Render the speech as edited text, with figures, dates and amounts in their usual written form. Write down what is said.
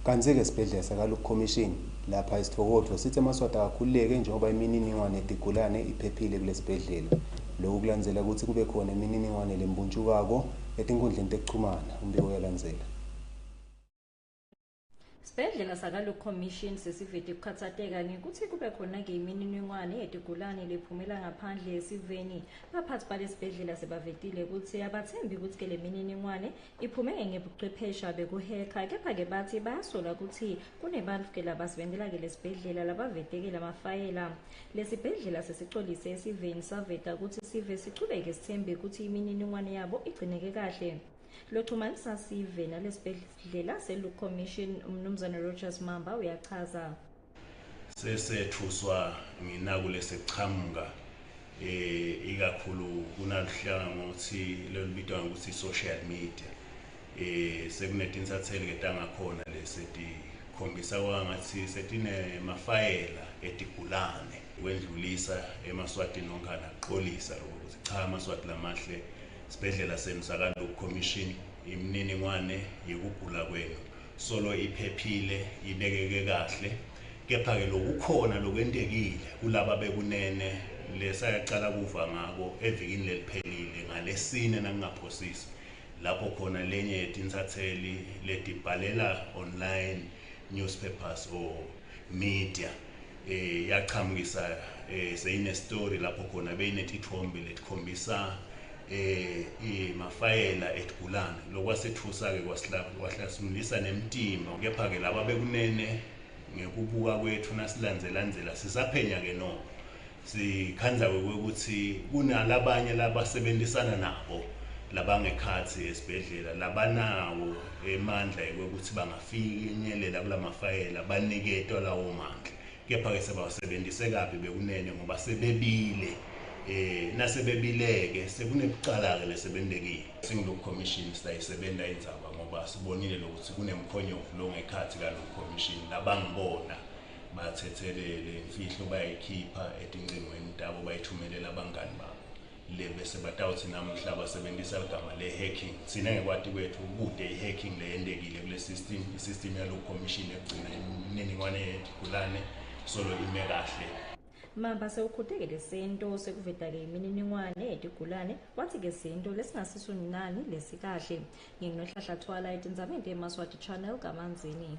Kantsi-ke sibhedlela sakaLuke Commission lapha eSithokoto sitsi emaSwati akakhululeke njengoba imininingwane yetigulane iphephile kulesibhedlela. Loku kulandzela kutsi kube khona imininingwane lembuntjukako etinkhundleni tekuchumana. Umbiko uyalandzela. Sibhedlela sakaLuke Commission sesivete kukhatsateka ngekutsi kube khona-ke imininingwane yetigulane lephumela ngaphandle esiveni. Baphatsi balesibhedlela sebavetile kutsi abatsembi kutsi-ke le mininingwane iphume ngebuchwephesha bekuhekha, kepha-ke batsi bayasola kutsi kunebantfu-ke labasebentela-ke lesibhedlela labaveteke lamafayela. Lesibhedlela sesicolise esiveni saveta kutsi sive sichubeke sitsembe kutsi imininingwane yabo igcineke kahle. Lochumanisa sive nalesibhedlela seLuke Commission umnumzane Rogers Mamba uyachaza. Sesethuswa nginaku lesekuchamuka ikakhulu kunaluhlangothi lolubitwa ngokuthi social media. Sekunetinsatseli ke tangakhona lesetikhombisa kwangathi setinemafayela etigulane kwendlulisa emaSwatini onkhana kuxolisa lokho ukuthi cha, amaSwati lamahle, sibhedlela senu sakaLuke Commission, imininingwane yekugula kwenu solo iphephile, ibekeke kahle. Kepha-ke lokukhona lokwentekile kulaba bekunene lesayacala kuva ngako evikini leliphelile ngalesine nakungaphosisi, lapho khona lenye yetinsatseli letibhalela online newspapers or media yachamukisa seyine story lapho khona beyinetithombe letikhombisa imafayela etigulane. Lokwasethusa ke kwahlasimulisa nemtimba. Kepha ke laba bekunene, ngekubuka kwethu nasilandzelandzela sisaphenya ke no sikhandza kwekuthi kunalabanye labasebentisana nabo labangekhatsi esibhedlela labanawo emandla ekwekuthi bangafinyelela kulamafayela, baniketwa lawo mandla. Kepha-ke sebawasebentise kabi bekunene ngoba sebebile. Nasebebileke sekunebucala-ke lesebentekile. SinguLuke Commission sitayisebenta indzaba ngoba sibonile lokuthi kunemkhonyovu longekhatsi kaLuke Commission labangibona bathethelele imfihlo, bayayikhipha etincingweni tabo, bayithumelela abangani babo le bese batawuthi namuhla basebenzisa ligama le-hacking. Thina ngekwati kwethu kute i-hacking leyentekile kule system. I-system yaloku commission yekugcina imininingwane yetigulane solo ime kahle. Mamba sewukhuteke lesento sekuveta-ke imininingwane yetigulane, wathi-ke sento lesingasiso nani lesikahle. Nginginohlahla Thwala etindzabeni teMaswati Channel kaManzini.